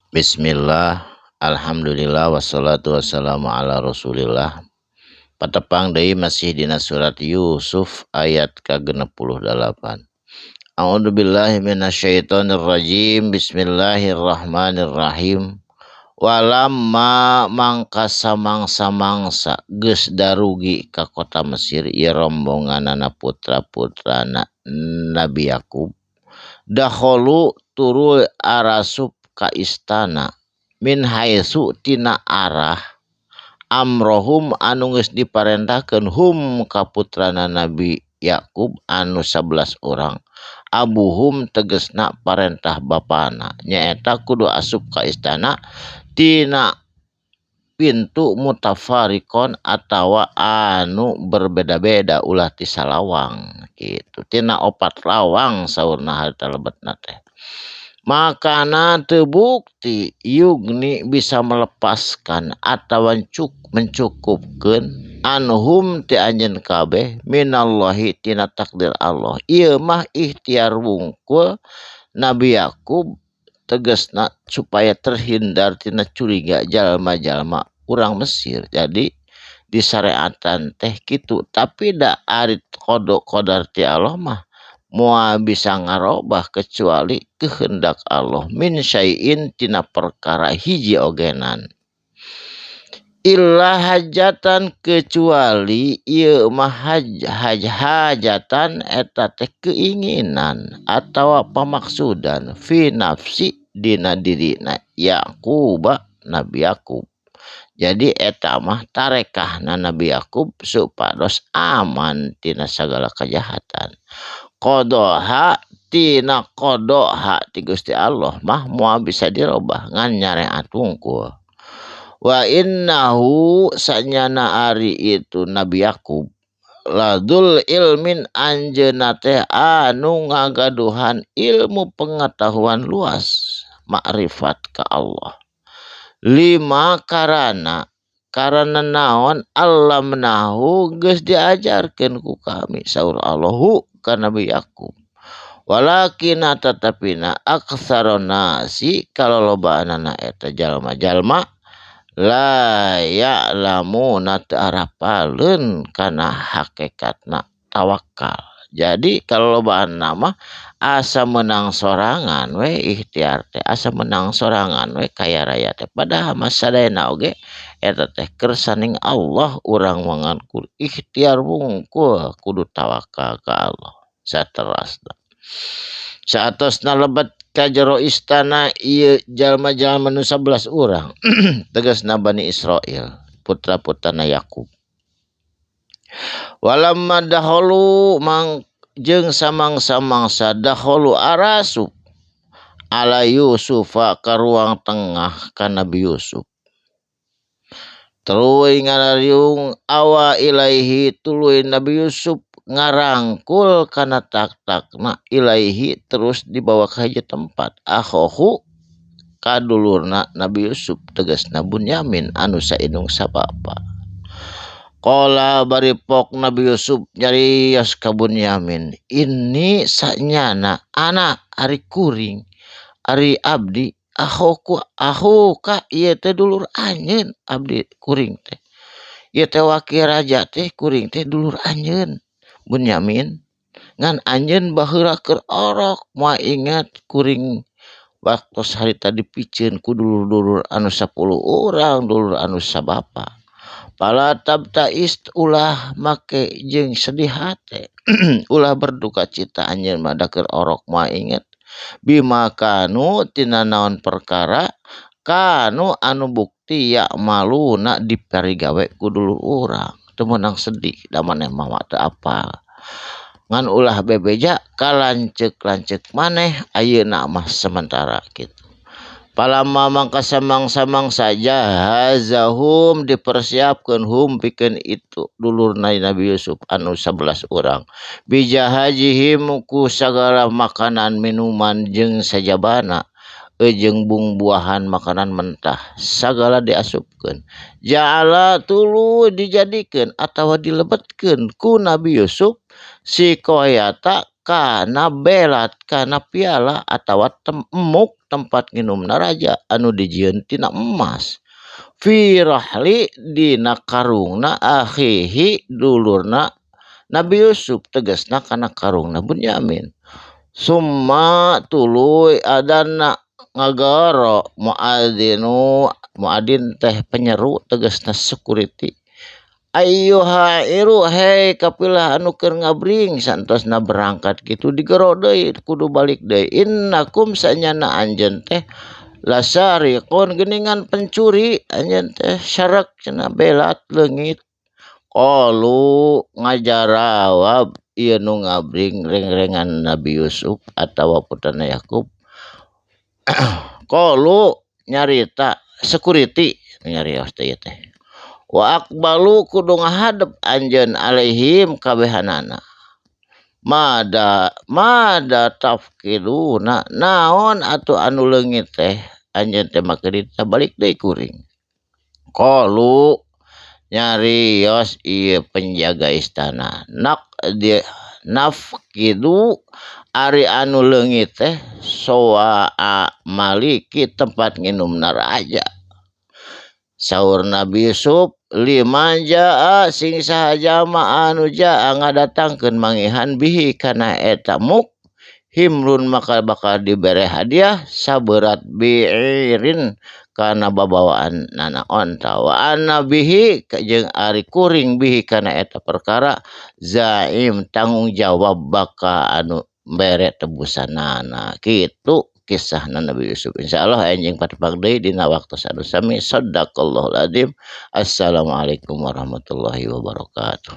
Bismillah, alhamdulillah, wassalatu wassalamu ala rasulillah. Patepang deui masih dina surat Yusuf ayat ka-68. A'udzubillahi minasyaitonir rajim. Bismillahirrahmanirrahim. Walamma mangka samangsa-mangsa geus darugi ka kota Mesir ieu rombonganana putra-putrana Nabi Yakub. Dakholu tuluy arasup ka istana min haitsu tina arah amrohum anu geus diparentahkeun hum ka putrana Nabi Yakub anu 11 urang abuhum tegesna parentah bapana nyaeta kudu asup ka istana tina pintu mutafarriqon atawa anu berbeda-beda ulah ti salawang kitu tina opat lawang saurna harita lebetna teh. Makana teu bukti yugni bisa melepaskan atawa mencukupkeun anhum ti anjeun kabeh minallahi tina takdir Allah. Ieu mah ikhtiar wungkul Nabi Yakub tegasna supaya terhindar tina curiga jalma-jalma urang Mesir. Jadi disareatan teh kitu, tapi da ari qada qadar ti Allah mah moal bisa ngarobah kecuali kehendak Allah min syai'in tina perkara hiji ogenan illa hajatan kecuali ieu mah hajatan eta teh keinginan atawa pamaksudan fi nafsi dina dirina Yakub Nabi Yakub. Jadi eta mah tarekahna Nabi Yakub supados aman tina sagala kejahatan. Qodoha tina qodoha ti Gusti Allah mah moal bisa dirobah ngan nyareat wungkul. Wa innahu sanyana ari itu Nabi Yakub ladul ilmin anjeunna teh anu ngagaduhan ilmu pengetahuan luas makrifat ka Allah. Lima karana karana naon allamnahu geus diajarkeun ku kami saur Allahu ka Nabi Yakub. Walakina tatapina aktsarun nasi kalolobaanana eta jalma-jalma la ya'lamuna teu arapaleun kana hakikatna tawakal. Jadi kalolobaan mah asa menang sorangan we ikhtiar teh, asa menang sorangan we kaya raya teh, padahal mah sadayana oge eta teh kersaning Allah urang mangan ikhtiar wungkul kudu tawakal ka Allah saterasna. Saatosna lebet ka jero istana ieu jalma-jalma nu 11 urang tegasna Bani Israil putra-putrana Yakub. Walamma dakholu mang jeung samangsa-mangsa dakholu arasup ala Yusufa ka ruang tengah ka Nabi Yusuf. Tuluy ngarariung awa ilaihi tuluy Nabi Yusuf ngarangkul kana tak-takna ilaihi terus dibawa ka hiji tempat akhohu kadulurna Nabi Yusuf tegasna Bunyamin anu saindung sabapa. Qala baripok Nabi Yusuf nyarios ka Bunyamin, ini sanyana anak ari kuring ari abdi akhoku akhuka ieu teh dulur anjeun abdi kuring teh ieu teh wakil raja teh kuring teh dulur anjeun Bunyamin ngan anjeun baheula keur orok moal ingat kuring waktu harita dipiceun ku dulur-dulur anu 10 urang dulur anu sabapa. Pala tabtais ulah make jeung sedih hate ulah berduka cita anjeun mah da keur orok moal inget bima kanu tina naon perkara kanu anu bukti ya maluna diparigawe ku dulur urang teu meunang sedih da maneh mah teu apal ngan ulah bebeja ka lanceuk-lanceuk maneh ayeuna mah sementara kitu. Palama mangka samangsa-mangsa jahazahum dipersiapkeun hum pikeun itu dulurna Nabi Yusuf anu 11 urang bijahajihim ku sagala makanan minuman jeung sajabana jeung bungbuahan makanan mentah sagala diasupkeun ja'ala tuluy dijadikeun atawa dilebetkeun ku Nabi Yusuf sikoyata Kana belat kana piala atawa emuk tempat nginumna raja anu dijieun tina emas. Fi rahli dina karungna akhihi dulurna Nabi Yusuf tegasna kana karungna Bunyamin. Summa tuluy adana ngagoro muadzinu muadin teh penyeru tegasna security. Ayyuha iru hei kapilah anu keur ngabring santosna berangkat kitu digero deui kudu balik deui innakum sanyana anjeun teh lasariqun geuningan pencuri anjeun teh syarak cenah belat leungit. Qalu ngajarawab ieu nu ngabring reng-rengan Nabi Yusuf atawa putrana Yakub. Qalu nyarita security nyarios teh ieu teh. Wa aqbalu kudu ngahadep anjeun alaihim kabehanana. Mada tafkiduna naon atuh anu leungit teh anjeun teh make dita balik deui kuring. Qalu nyarios ieu penjaga istana nak di nafkidu ari anu leungit teh soa maliki tempat nginumna raja. Saur Nabi Yusuf liman jaa sing saha jalma anu jaa ngadatangkeun mangihan bihi kana eta muk himrun maka bakal dibere hadiah saberat biirin kana babawaan nana onta wa anna bihi jeung ari kuring bihi kana eta perkara zaim tanggung jawab baka anu bere tebusanana. Kitu kisahna Nabi Yusuf. Insyaallah anjing patepang deui dina waktu anu sami. Sadaqallahul azim. Assalamualaikum warahmatullahi wabarakatuh.